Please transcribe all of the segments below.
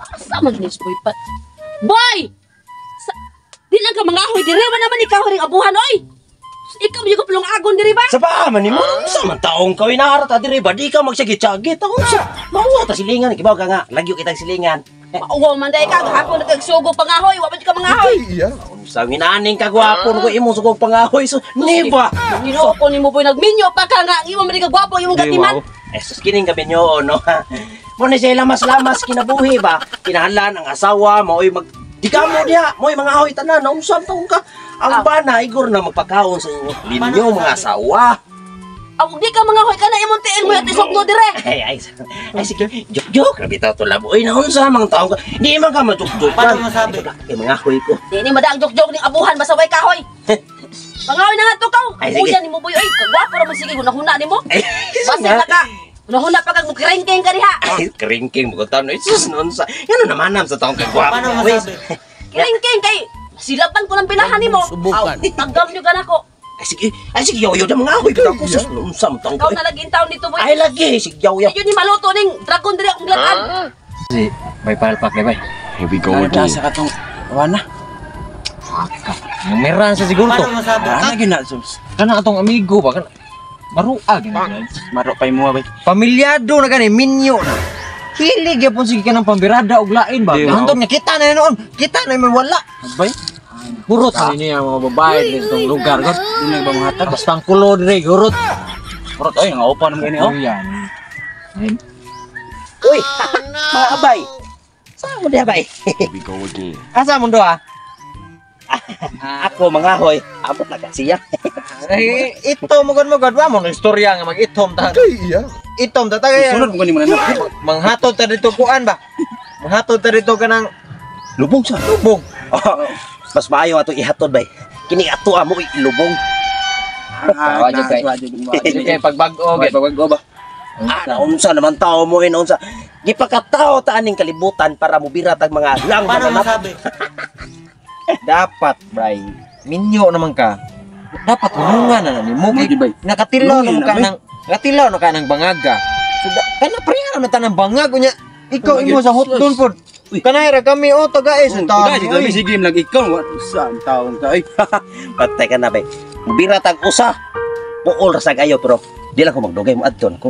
Asa man ni boy pa? Boy! Sa, di lang ka mga ahoy dire, wala man ikaw ring abuhan oy. Ikaw yung kapulong agon diri ba? Sa paa man nimo, sa man taong kaw inaharat ta diri ba di ka magsagit-sagit ako sa mauwa ta silingan kibaw ka nga lagyo kitang silingan. Mauwaw man dai ka gahapon nagsugo pangahoy, wa man ka mangahoy. Unsa ginaning kagwapo ko imong sugog pangahoy so ni ba? Ginoo ko nimo boy, nagminyo pa ka nga ang imo man ka gwapo imong gatiman. Eh sus kining gabi nyo no. Mo ni sila mas lamas kinabuhi ba? Kinahanglan ang asawa maoy mag di ka mo diha, mo'y mga ahoy tanan, unsa taong ka? Ang bana igor na magpakaon sa inyo. Ninyo mga asawa. Aw di ka mga hoy kana imong tiil mo at isugno dire. Ay, ay, ay, sige, joke, joke, grabe tao to labo. Uy, naunsa mga taong ka. Di man ka majuk-juk. Paano masabi? Kay mga ahoy ko. Di ni madaang jok-jok ning abuhan masaway kahoy. Pangahoy na nga to kaw. Ay, sige. Uyan nimo boy oy, kagwapo ra man sige hunahuna nimo. Ay, Basin na ka. Hunahuna pa kag mukringking ka diha. Ay, kringking mo ko taon. Ay, sus, naunsa. Yan naman nam sa taong kagwapo. Paano Uy, masabi? Kringking kay silaban ko ng pinahan nimo. Subukan. Aw, Tagam nyo ganako. ay, sige, yaw, yaw, na mga ahoy. Bitaw ko, sus, naunsa mga taong Ikaw ka. na lagi taon dito boy. Ay, lagi, sige, yaw, yaw. Yun ni maluto ning dragon dire akong glatan. Si may palpak ni bay. Here we go again. Sa katong wana. Meron sa siguro to. Paano masabi? Kana gyud na sus. Kana atong amigo ba kana. Maruag na. Maro pa mo bay. Pamilyado na gani minyo na. Hilig gyapon sige kanang pambirada og lain ba. Di, wow. Hantong niya kita na noon. Kita na may wala. Bay. Hurot sa niya mga babae diri sa tong lugar god. Di na ba mahatag? Basta ang kulo diri hurot. Maro oy nga opa naman gani oh. Yan. Uy, mga abay. Saan mo diha, bay? Here we go again. Asa mo do ah? Ako, mga ahoy. Abot na kasi siya. Eh, ito mo gud mo gud wa mo na istorya nga mag-itom ta. Itom ta tagay. Sunod mo gani mo na. Manghatod ta dito kuan ba? Manghatod ta dito kanang Lubong sa. lubong. Oh, mas maayo ato ihatod, bay. Kini ato amo ilubong. Ah, Wajib kay. Wajib Kay pagbag-o Pag pag ba. Ah, naunsa naman tao mo naunsa. Gipakatao ta aning kalibutan para mubira tag mga lang Paano mananap. masabi? Dapat, bray. Minyo naman ka. Dapat hunungan na nimo kay Mao, bay. nakatilaw na mo Hunungan ka na, bay. ng nakatilaw na ka ng bangaga. So da, kana pre na ta ng bangag unya. Ikaw imo sa hotdon pod. Kanay ra kami oh tagae sa Tagay taon. si kami sige lag ikaw saan taong ka ay. Patay ka na bay. Mubira tag usa. Buol ra sa kayo pero di lang ko magdugay mo adton ko.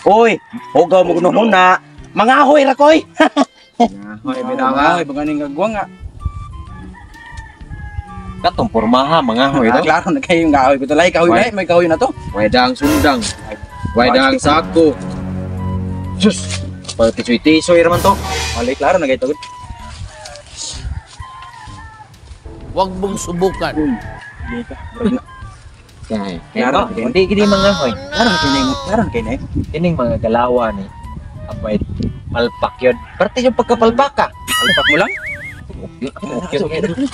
Uy, hugaw mo kuno huna. Mga ahoy ra koy. Hoy bitaw ay baganing kagwa nga. Katong pormaha mga hoy Ah, klaro na kayo nga ahoy bitulay kahoy Why? na may kahoy na to. Way dang sundang. Way dang sako. Sus. Pagtisoy-tisoy ra man to. Wala klaro na kayo to. Huwag mong subukan. Di ka. Murag na. Kay. Klaro, Kay di gid mga hoy. Klaro na kay klaro na kay na. Kining mga galawa ni abay palpak yun. Parte yung pagkapalpaka. Palpak mo lang.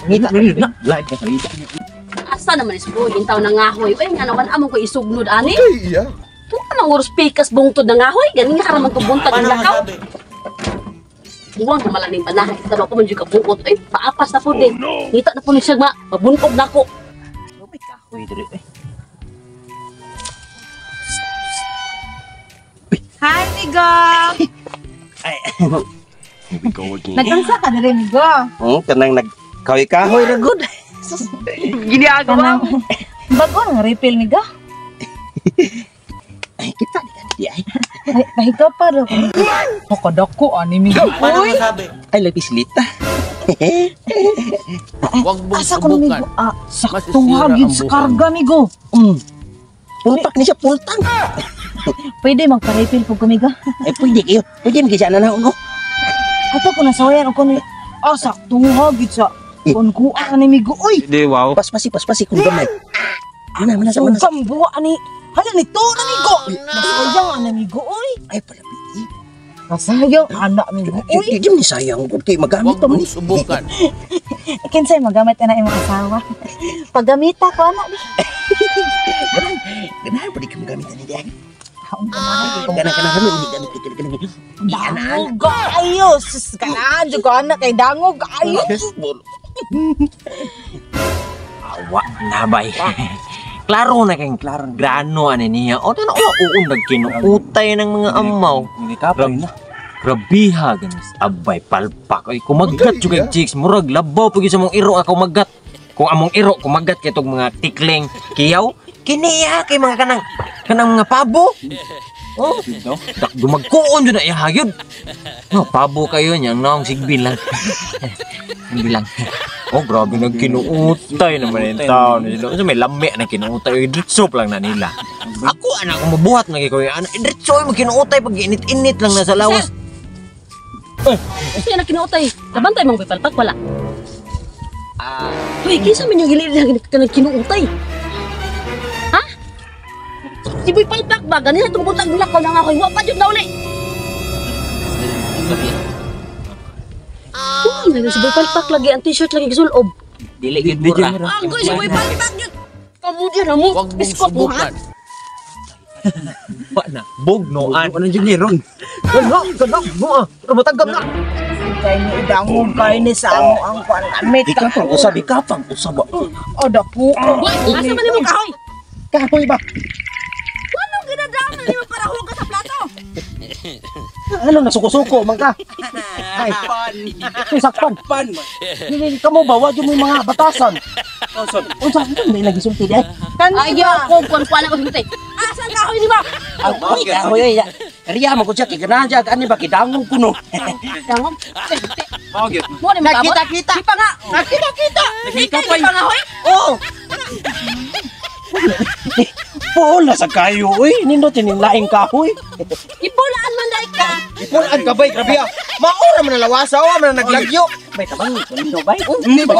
Ngita na. Asa naman is boy, intaw na ngahoy. Oy nga naman among ko isugnod ani. Tuwa mang oras pikas bungtod na ngahoy. Ganin nga karaman ko buntag ng Paano lakaw. masabi? Buwang na malaning panahay. Taro ko man jud ka buot. Ay, paapas na po din. Ngita na po ni siya ma. Mabuntog na ko. May kahoy diri. Eh. Hi, Migo! Ay, Here we go again. Nag-unsa ka diri, Migo? Kanang nag kahoy-kahoy ra gud. Ginagawa mo. Bago nga refill, Migo. Ay, kita di ka di ay. Ay, pahikaw pa ro. Pakadako ani, Migo. Paano masabi? Ay labi silita. Huwag mong Asa ko subukan. Migo? Ah, sakto Masisira nga gyud ang sa buhay. karga, Migo. Pulpak ni siya pultang. Pwede magpa-refill pug ko, Migo. Ay pwede kayo. Pwede man siya na no. Ato ko nasawayan og kuno. Ah, sakto nga gyud sa kun kuan ani, Migo. Uy, Di wow. Paspasi paspasi kung gamay. Mana mana sa mana. sa- sugam buwa ani. Hala nito na, Migo. Nasayang ana, Migo. Uy, Ay palabi. nasayang ana, Migo. Uy, Uy, di ni sayang gud kay magamit Huwag pa man mong ni. subukan. Kinsay magamit ana imong asawa? Paggamita ko ana di. Ganahan, ganahan pa di ka magamit ani di. Ang ganahan ko. Ganahan ganahan ni gamit gamit gamit. Dangog ayo, sus ganahan jud ko ana kay dangog ayo. Awa na bay. Klaro na kayong klaro. Grano ani niya. O tanaw uundag kinuutay ng mga amaw. Hindi ka pa na. Grabiha ganis. Abay palpak. Ay kumagat jud kay chicks. Murag labaw pag sa mong iro ako magat. Kung among iro kumagat kay tog mga tikling kiyaw, kini iya kay mga kanang kanang mga pabo. Oh, dak dumagkuon jud na iya hayod. No, pabo kayo niya, naong sigbin lang. Hindi lang. Oh, grabe nagkinuutay naman yung taon. Unsa may lami na kinuutay, diretso pa lang na nila. Ako anak ko mabuhat na kay kuya. Ano, diretso ay magkinuutay pag init-init lang na sa lawas. Gusto na kinuutay. Nabantay mong palpak wala. Uy, kinsa man yung gilid na kanang kinuutay? Ha? Si Boy Palpak ba? Ganina itong butang nilakaw na nga ako. Wa pa jud na uli. Uy, si Boy Palpak lagi ang t-shirt lagi gisulob. Dili gid mura. Ang si Boy Palpak yun. Kamu diyan na mo. Huwag mong Biskot mo ha. subukan. Wa na. Bugnoan. Ano jud ni ron? Gano, gano, mo ah. Matagam na. Kay ni idangog kay ni sa amo ang kuan amit. Ikaw pang usab, ikaw pang usab. O dapo. Boy, asa man nimo kahoy? Kahoy ba? Anong ginadama nimo para hugas sa plato? Ano nasuko-suko man ka? Ay. Sakpan. Pan. Dili kamo ba wa jud mo mga batasan. Unsa unsa may lagi sulti di ay? Ayaw ko kuan kuan ako sulti. Asa ang kahoy nimo? Ay, kahoy ay. Riya man ko siya kay ganahan siya ani ba kidangog kuno. Dangog. Mao gyud. Mo ni makabot. Nakita-kita. Di pa nga. Nakita-kita. Nakita pa nga hoy. Oo. Puol na sa kayo uy, nindot ini laing kahoy. Ipulaan man dai ka. Ipulan ka bay, grabe ah. Maura man ang lawasa, wa man ang naglagyo. Bay tabang ko nino bay. Hindi ba?